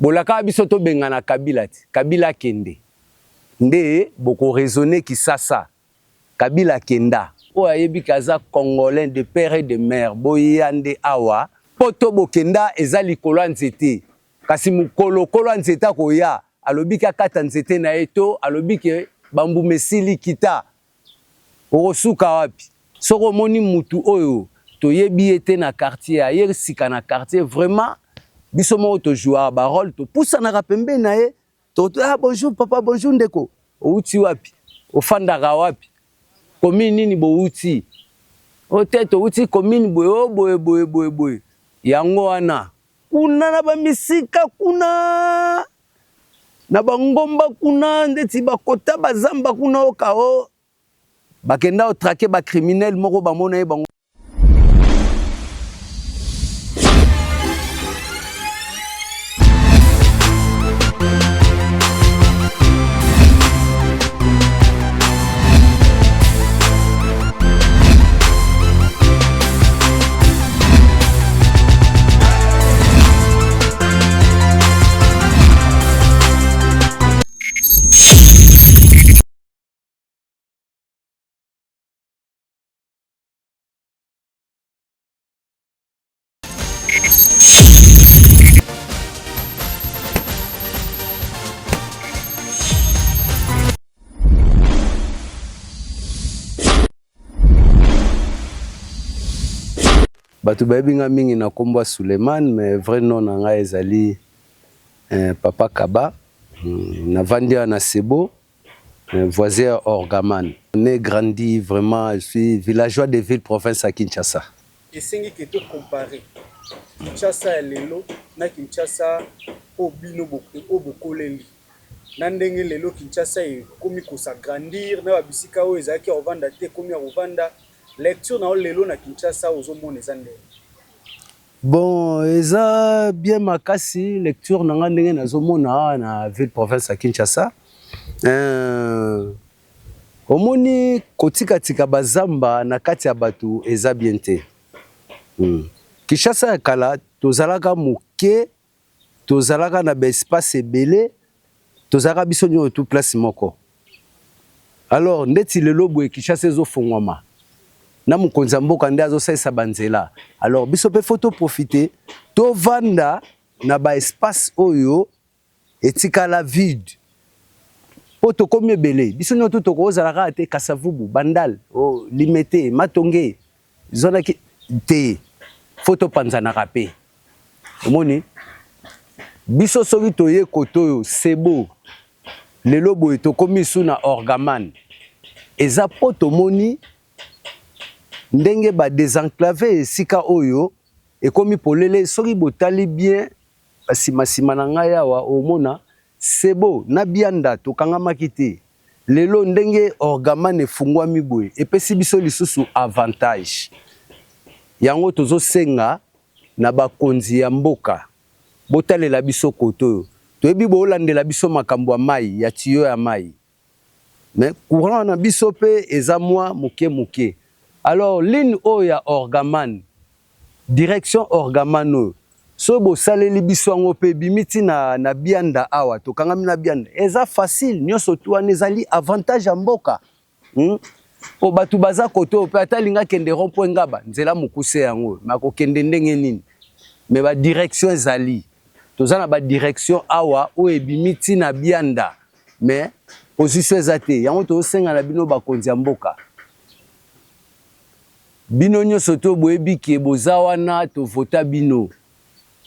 Bolakaka biso tobengana Kabila ti Kabila akende nde boko raisonner kisasa Kabila akenda. Oyo ayebi ke aza congolain de père et de mère boya nde awa. Poto bokenda eza likolo ya nzete kasi mukolo kolo ya nzete akoya alobi ke akata nzete na ye to alobi ke ba mbuma esili kita Okosuka wapi? Soki omoni mutu oyo toyebi ye te na quartier aye sika na quartier vraiment biso moko to jouaka ba role topusanaka pembeni na ye to ah bonjour papa bonjour ndeko owuti wapi ofandaka wapi commune nini bowuti o te towuti commune boye o boye boye boye boye yango wana kuna na ba misika kuna na ba ngomba kuna ndeti ba kota ba zamba kuna oka o bakenda o traquer ba criminel moko bamona ye bango. Bato bayebi nga mingi na kombo ya Souleymane mais vrai nom na ngai ezali eh, Papa Kaba. Navandi awa na Sebo, eh, voisin ya Orgaman. Né grandi vraiment, je suis villageois de ville province ya Kinshasa. Esengi ke to comparer Kinshasa ya lelo na Kinshasa oyo bino oyo bokoleli na ndenge lelo Kinshasa ekomi ko s'agrandir na ba bisika oyo ezalaki ya kovanda te ekomi ya kovanda. Lecture na yo lelo na Kinshasa ozo mona eza ndenge? Bon eza bien makasi lecture na nga ndenge nazo mona awa na ville province ya Kinshasa euh, omoni kotika tika ba zamba na kati ya batu eza bien te hmm. Kinshasa ya kala tozalaka moke Tozalaka na ba espace ebele, tozalaka biso nionso tout place moko. Alors ndeti lelo boye Kinshasa ezo fongwama na mokonzi ya mboka nde azo salisa ba nzela, alors biso pe faut to profiter tovanda na ba espace oyo etikala vide po tokomi ebele, biso nionso tout tokozala kaka te Kasavubu, Bandal, oh, Limete, Matonge, zona ki te, faut topanzanaka pe. Omoni biso soki toye kote oyo sebo lelo boye tokomi su na orgaman eza po tomoni ndenge ba desenclave esika oyo ekomi polele soki botali bien ba sima sima na ngai awa omona sebo na bianda tokangamaki te lelo ndenge orgaman efungwami boye epesi biso lisusu avantage yango tozo senga na bakonzi ya mboka botalela biso kote oyo toyebi bolandela biso makambo ya mayi ya tiyo ya mayi mais courant na biso pe eza mwa muke muke alors ligne oyo ya orgaman direction orgaman oyo soki bosaleli biso yango pe ebimi ti na, na bianda awa tokangami na bianda eza facile nionso tu wana ezali avantage ya mboka Hum po batu baza kote oyo pe ata alingi akende rond point ngaba nzela mukuse yango oyo mais akokende ndenge nini mais ba direction ezali toza na ba direction awa oyo ebimi ti na bianda mais position eza te yango tozosenga na bino bakonzi ya mboka bino nyoso to boyebi ke boza wana tovota bino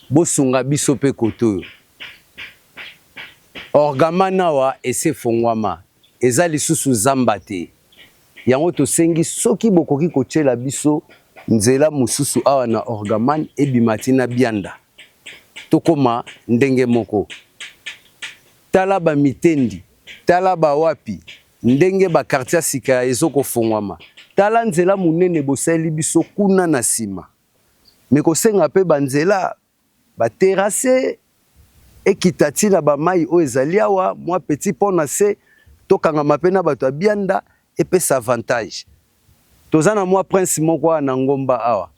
bosunga biso pe kote oyo Orgaman awa esi efongwama eza lisusu zamba te yango tosengi soki bokoki kotiela biso nzela mosusu awa na Orgaman ebima ti na Bianda tokoma ndenge moko tala ba mitendi tala ba wapi ndenge ba quartier ya sika ezo kofongwama tala nzela monene bosaleli biso kuna na sima mais kosenga pe ba nzela Ba terrasses ekita ti na ba mayi oyo ezali awa, mua petit pont na se, tokangama pe na bato ya Bianda, epesa avantage. Toza na mua prince moko awa na ngomba awa.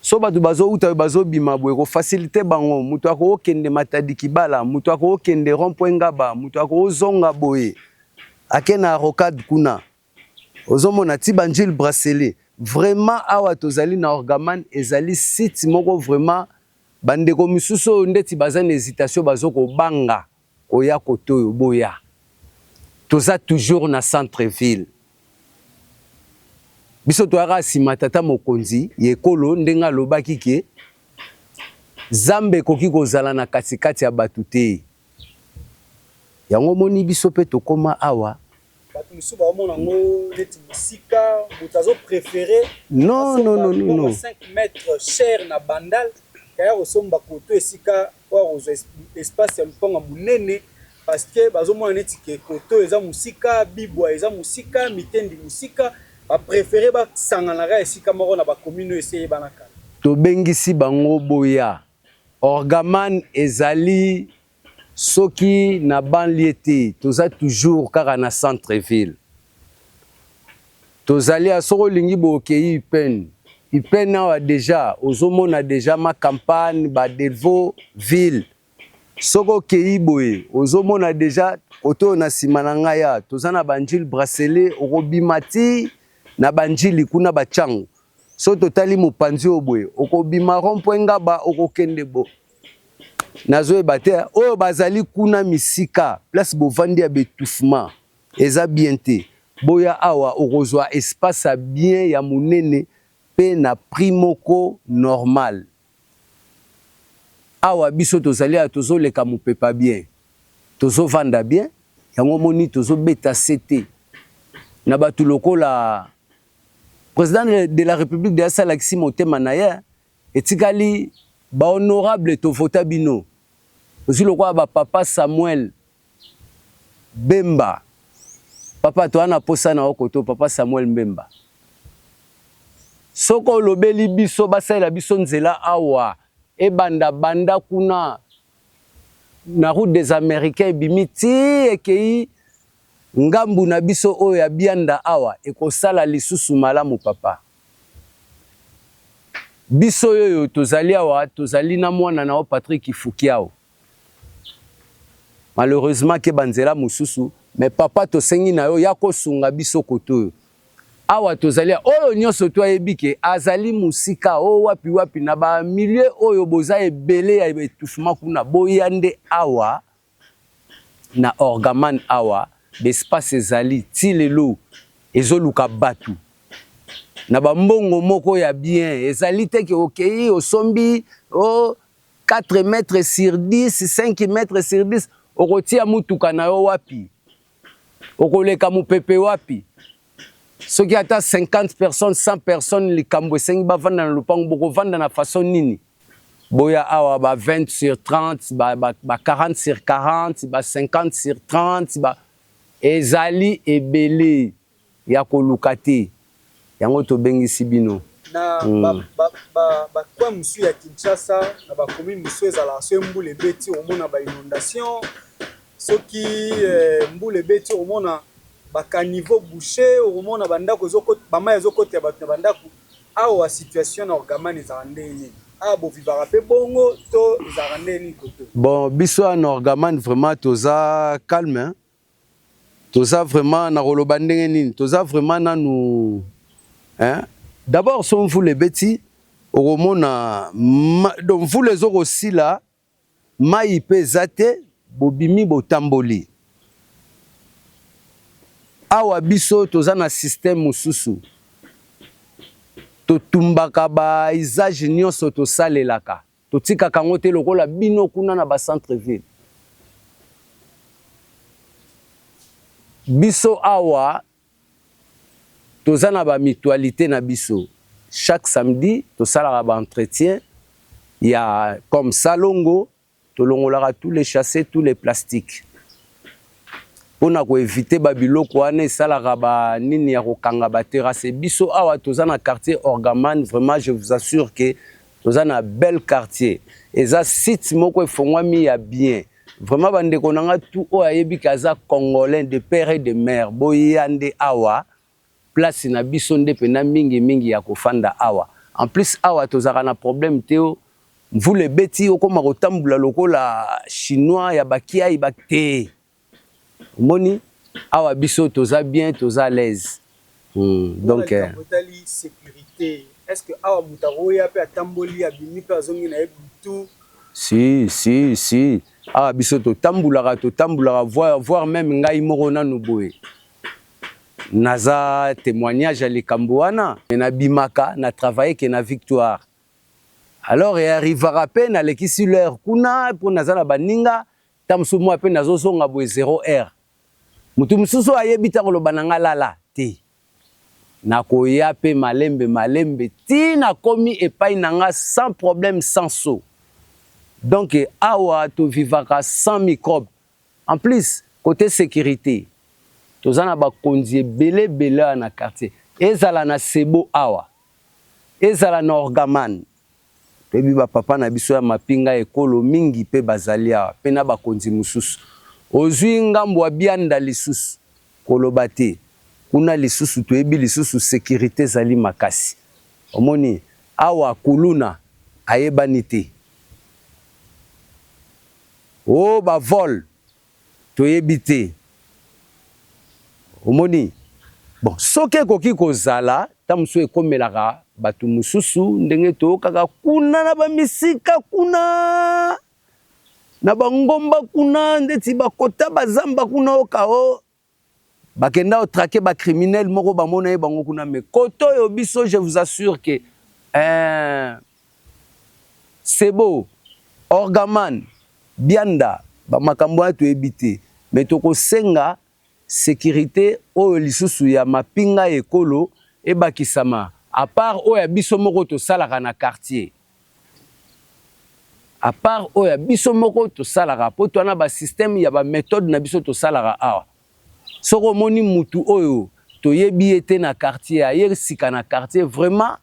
So bato bazowuta oyo bazobima boye, kofaciliter bango. Moto akokende Matadi Kibala, moto akokende rond point Ngaba, moto akozonga boye ake na rocade kuna, ozomona ti Banjul Bracelet. Vraiment, awa tozali na Orgaman, ezali site moko vraiment. Bandeko misusu oyo ndeti baza na hésitation, bazokobanga koya kote oyo, boya, toza toujours na centre ville. Biso toyaka nsima tata mokonzi ya ekolo, ndenge alobaki ke Nzambe ekoki kozala na katikati ya bato te. Yango omoni biso mpe tokóma awa. Bato mosusu baomona yango neti mosika, moto azopréférer Non, non, non, non, non. 5 mètres cher na Bandal, kaya kosomba koto esika oyo akozwa espace ya lupango monene, parce que bazomona neti ke koto eza mosika, Bibwa eza mosika, Mitendi mosika. Bapréférer basanganaka esika moko na bacommune oyo esi eyebana kala. Tobengisi bango, boya. Orgaman ezali soki na banlieue te, toza toujours kaka na centre ville. Tozali ya soki olingi bookei Ipene, Ipene awa déjà ozomona déjà Ma Campagne, Badelvaux ville. Soki okei boye, ozomona déjà kote oyo na nsima na ngai ya toza na Banjili Bracelet, okobima ti na Banjili kuna Bachango. Soki totali mopanzi oyo boye, okobima rond point Ngaba, okokende bo nazoyeba te. Oyo bazali kuna misika, place bovandi ya baétouffement, eza bien te. Boya awa, okozwa espace ya bien, ya monene, mpe na prix moko normal. Awa biso tozali awa, tozoleka mopepa bien, tozovanda bien. Yango moni tozobeta se te na bato lokola président de la République de asalakisi motema na ye. Etikali bahonorable tovota bino ozwi lokola bapapa Samuel Bemba. Papa, toza na posa na yo koto. Papa Samuel Mbemba, soki olobeli biso, basalela biso nzela awa, ebanda banda kuna na route des Américains, ebimi ti ekei ngambu na biso oyo ya Bianda awa, ekosala lisusu malamu. Papa, biso oyo tozali awa, tozali na mwana na yo Patrick Fukiao. Malheureusement ke banzela mosusu, mais papa, tosengi na yo ya kosunga biso kote oyo awa tozali. Oyo nyonso to ayebi ke azali mosika oyo wapi wapi na bamilieu oyo boza ebele ya étouffement kuna, boya nde awa na Orgaman. Awa baespace ezali ti lelo ezoluka bato na bambongo moko ya bien. Ezali te ke okei osombi o 4 mètres sur 10, 5 mètres sur 10, okotia mutuka na yo wapi? Okoleka mopepe wapi? Soki ata 50 personnes, 100 personnes, likambo esengi bavanda na lopango, bokovanda na façon nini? Boya awa, ba 20 sur 30, ba 40 sur 40, ba 50 sur 30, ba ezali ebele ya koluka te. Yango tobengisi bino. Na bacoin mosusu ya Kinshasa, na bacommune mosusu, ezalaka so mbula ebeti, omona bainondation. Soki mbula ebeti, omona bacaniveau bouché, okomona bandako bamai ezokota bato na bandako. Awa situation na Orgaman ezalaka ndenge nini? Awa bovivaka mpe bongo to ezalaka ndenge nini koto? Bon, biso ya na Orgaman, vraiment toza calme, hein? Toza vraiment na koloba ndenge nini, toza vraiment nanu, hein? D'abord, so mvula ebeti, okomona donc mvula ezokosila, mai mpe eza te, bobimi, botamboli. Awa biso toza na système mosusu, totumbaka bausage nyonso tosalelaka, totikaka yango te lokola bino kuna na bacentre ville. Biso awa toza na bamutualité na biso. Chaque samedi tosalaka baentretien ya comme salongo, tolongolaka tous les sachets, tous les plastiques, mpona koéviter babiloko wana esalaka banini ya kokanga baterrasse. Biso awa toza na quartier Orgaman, vraiment je vous assure que toza na bel quartier. Eza site moko efongwami ya bien vraiment. Bandeko na nga tu oyo ayebi ke aza Congolais de père et de mère, boya nde awa, place na biso nde mpena mingimingi ya kofanda awa. En plus awa tozalaka na problème te o mvula ebeti okoma kotambola lokola chinois ya bakiai ba te. Omoni awa biso toza bien, toza à l'aise. Donc likambo etali sécurité, est ce que awa moto akoya mpe atamboli, abimi mpe azongi na ye butu? Si, si, si, awa biso totambolaka, totambolaka, voire même ngai moko nanu boye naza témoignage ya likambo wana. Nabimaka na travaille ke na Victoire, alors earrivaka mpe nalekisi l'heure kuna mpo naza na baninga. Ta mosusu mwa mpe nazozonga boye 0 heure, motu mosusu ayebi ta koloba na nga lala te, nakoya mpe malembe malembe ti nakomi epai na nga sans problème, sans saut. Donc awa tovivaka sans microbe. En plus, côté sécurité, toza na bakonzi ebele ebele awa na quartier, ezala na Sebo awa, ezala na Orgaman. Toyebi bapapa na biso ya mapinga ekolo mingi mpe bazali awa, mpe na bakonzi mosusu. Ozwi ngambo ya Bianda lisusu, koloba te, kuna lisusu toyebi lisusu sécurité ezali makasi. Omoni awa kuluna ayebani te, o bavol toyebi te. Omoni, bon, soki ekoki kozala ta mosusu ekomelaka bato mosusu ndenge toyokaka kuna na bamisika kuna na bangomba kuna, ndeti bakota bazamba kuna, oka o bakenda otraquer bacriminel moko, bamona ye bango kuna. Mais kote oyo biso, je vous assure que Sebo, Orgaman, Bianda, bamakambo wana toyebi te. Mais tokosenga sécurité oyo lisusu ya mapinga ekolo ebakisama, à part oyo ya biso moko tosalaka na quartier, à part oyo ya biso moko tosalaka, mpo towana basystème ya baméthode na biso tosalaka awa. Soki omoni mutu oyo toyebi ye te na quartier, aye sika na quartier, vraiment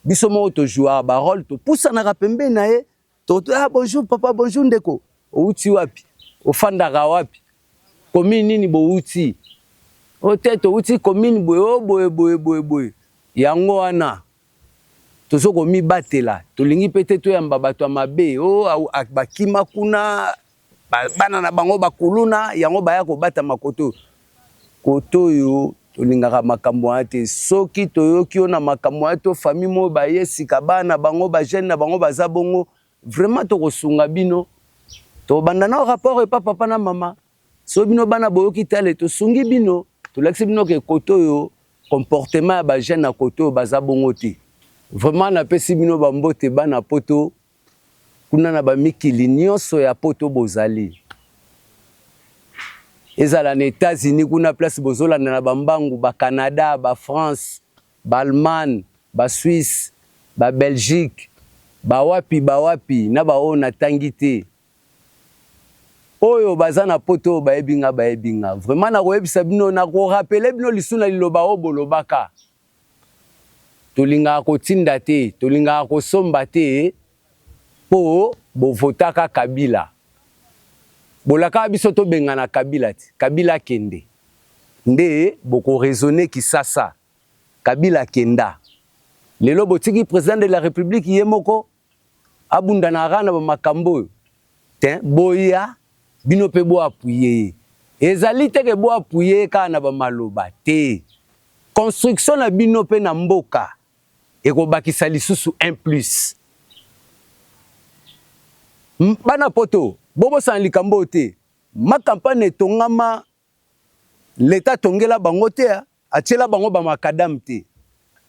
biso moko tozwaka barôle, topusanaka pembeni na ye to: "Ah, bonjour papa, bonjour ndeko, outi wapi, ofandaka wapi, commune nini bouti?" "O te, touti commune boye, o boye boye boye boye." Yango wana tozo komibatela. Tolingi mpe te toyamba bato ya mabe o bakima kuna, bana na bango bakuluna yango baya kobatama koto koto oyo. Tolingaka makambo wana te. Soki toyoki yo na makambo wana to famille moko baye sika, bana bango, bajeune na bango baza bongo, vraiment tokosunga bino, tobanda na rapport epa papa na mama. So bino bana boyoki tale, tosungi bino, tolakisi bino ke kote oyo comportement ya bajeune na kote oyo baza bongo te. Vraiment napesi bino bambote, bana Poto kuna na bamikili nyonso ya Poto bozali, ezala na États-Unis kuna place bozolanda na bambangu, baCanada, baFrance, baAllemagne, baSuisse, baBelgique, bawapi bawapi na baoyo natangi te, oyo baza na Poto oyo bayebi nga, bayebi nga. Vraiment nakoyebisa bino, nakorappeler bino lisu na liloba oyo bolobaka: tolingaka kotinda te, tolingaka kosomba te, mpo bovotaka Kabila, bolakaka biso tobengana Kabila te. Kabila akende nde bokoraisonner Kisasa. Kabila akenda, lelo botiki président de la République ye moko abundana kaka na bamakambo oyo te. Boya bino mpe boappuyer ye. Ezali te ke boappuyer ye kaka na bamaloba te, construction na bino mpe na mboka ekobakisa lisusu un plus. Bana Poto, bobosana likambo oyo te. Macampagne etongama, leta atongela bango te, atiela bango bamacadam te.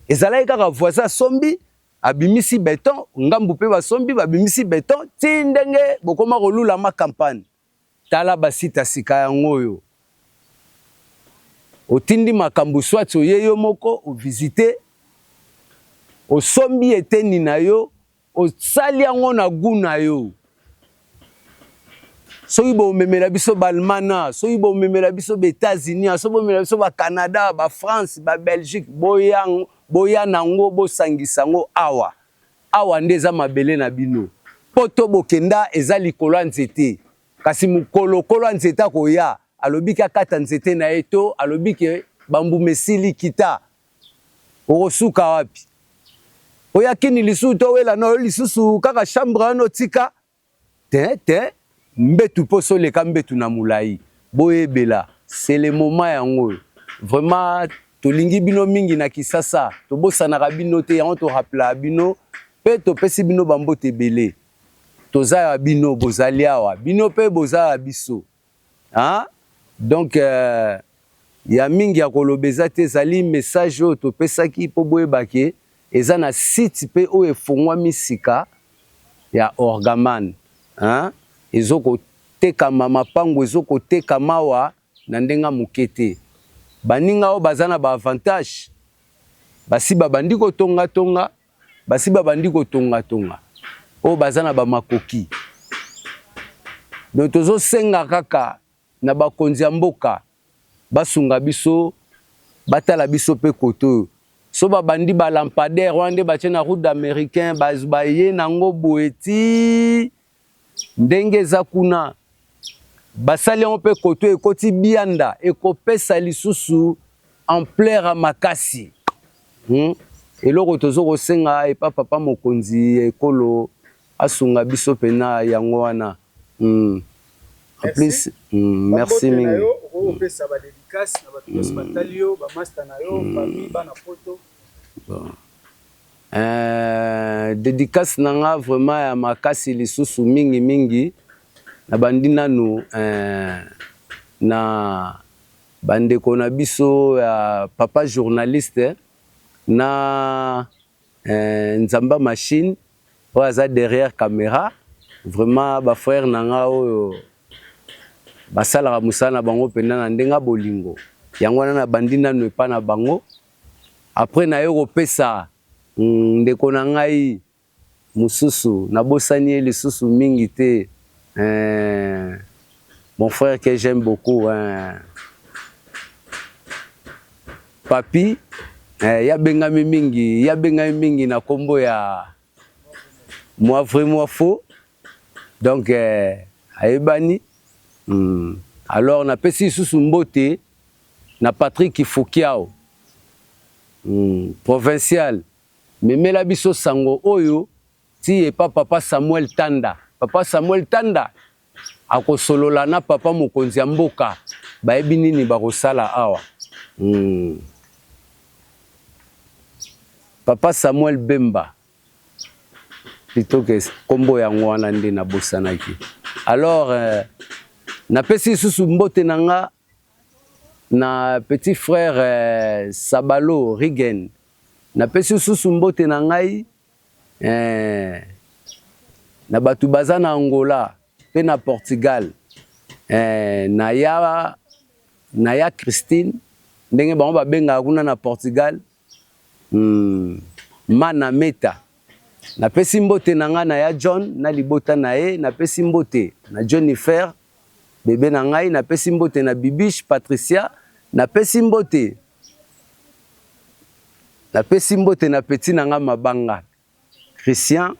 Ezalaki kaka voisin asombi, abimisi béton, ngambu mpe basombi, babimisi béton, ti ndenge bokoma kolula macampagne. Tala basite sika yango oyo otindi makambo, soit oye yo moko ovisiter, osombi eteni na yo, osali yango na gu na yo. Soki bomemela biso baAllemagne, soki bomemela biso baÉtats-Unis, soki bomemela biso baCanada, baFrance, baBelgique, boya, boya nango, bosangisa yango awa. Awa nde eza mabele na bino. Mpo to bokenda eza likolo ya nzete, kasi mokolo kolo ya nzete akoya, alobi ke akata nzete na ye, to alobi ke bambuma esili, kita, okosuka wapi? Oya kini lisusu towela na yo lisusu kaka chambre wana otika te te mbetu mpo oleka mbetu na molai. Boyebela, c'est le moment yango oyo. Vraiment tolingi bino mingi na Kisasa, tobosanaka bino te, yango torappelaka bino mpe topesi bino bambote ebele. Toza ya bino, bozali awa, bino mpe boza ya biso. Hein? Donc ya mingi ya koloba eza te, ezali message oyo topesaki mpo boyeba ke eza na site mpe oyo efongwami sika ya Orgaman, hein? Ezokotekama mapango, ezokotekama awa na ndenge moke te. Baninga oyo baza na ba avantage, basi babandi kotongatonga, basi babandi kotongatonga, oyo baza na bamakoki. Donc tozosenga kaka na bakonzi ya mboka basunga biso, batala biso mpe kote oyo. So babandi ba lampadaire wana nde batie na route d'américain, baye nango boye ti ndenge eza kuna, basali yango mpe kote oyo ekoti bianda, ekopesa lisusu ampleur ya makasi. Eloko tozo kosenga epa papa mokonzi ya ekolo asunga biso pena yango wana. En plus, merci mingi. Okopesa ba dédicace na bato nyonso batali yo, ba master na yo, famille, bana poto. Bon. Dédicace na nga vraiment ya makasi lisusu mingi mingi na bandi nanu na bandeko na biso ya papa journaliste na Nzamba machine oyo aza derrière caméra. Vraiment ba frère na nga oyo basalaka mosala na bango mpenza na ndenge ya bolingo, yango wana na bandi nanu epa na bango. Après naye kopesa ndeko na ngai mosusu, nabosani ye lisusu mingi te, mon frère que j'aime beaucoup, Papi, yabengami mingi, yabengami mingi na kombo ya moi vrai moi faux. Donc ayebani. Alors napesi lisusu mbote na Patrick Kifukiao, provincial, memela biso sango oyo ti epa papa Samuel Tanda. Papa Samuel Tanda akosolola na papa mokonzi ya mboka, bayebi nini bakosala awa. Papa Samuel Bemba plutôt que kombo yango wana nde nabosanaki. Alors napesi lisusu mbote na nga na petit frère Sabalo Rigen, napesi lisusu mbote na ngai na bato baza na Angola pe na Portugal, na ya Christine ndenge bango babengaka kuna na Portugal, Mana Meta. Napesi mbote na nga na ya John na libota na ye, napesi mbote na Jennifer bebe na ngai, napesi mbote na Bibiche Patricia, napesi mbote, napesi mbote na petit na nga Mabanga Christian,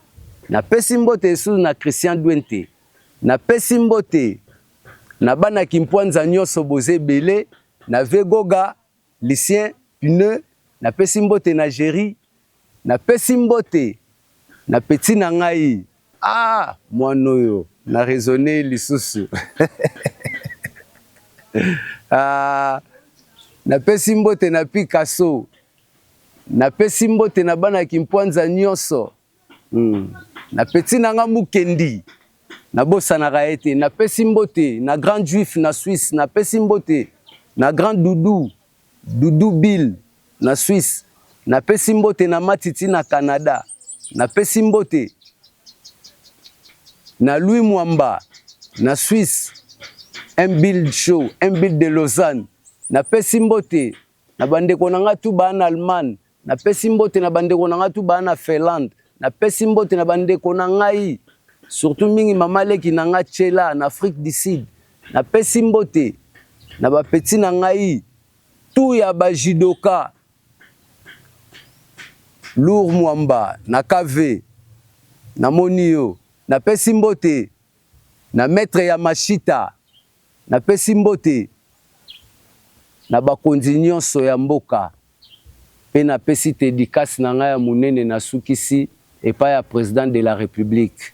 napesi mbote lisusu na Christian Duente, napesi mbote na bana Kimpwanza nyonso boza ebele, na Vegoga Lucien Pneu, napesi mbote na Jerry, napesi mbote na petit na ngai, ah mwana oyo na raisonner lisusu ah, napesi mbote na Picasso, napesi mbote na bana Kimpwanza nyonso, na petit na nga Mukendi, nabosanaka ye te, napesi mbote na grand juif na Suisse, napesi mbote na grand Doudou, Doudou Bill na Suisse, napesi mbote na Matiti na Canada, napesi mbote na Louis Mwamba na Suisse, un Bill show, un Bill de Lausanne, napesi mbote na bandeko na nga tu ba na Allemagne, napesi mbote na bandeko na nga tu ba na Finlande, napesi mbote na bandeko na ngai surtout mingi mama leki na nga Tshela na Afrique du Sud, napesi mbote na ba petit na ngai tout ya ba judoka Lourd Mwamba na KV, namoni yo, napesi mbote na maître ya Mashita, napesi mbote na bakonzi nyonso ya mboka. Mpe napesi dedicace na ngai ya monene, nasukisi epai ya président de la République.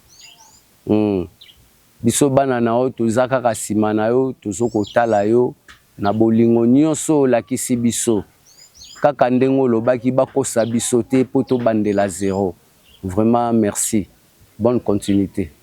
Biso bana na yo toza kaka nsima na yo, tozokotala yo na bolingo nyonso olakisi biso. Kaka ndenge olobaki, bakosa biso te mpo tobandela zéro. Vraiment merci, bonne continuité.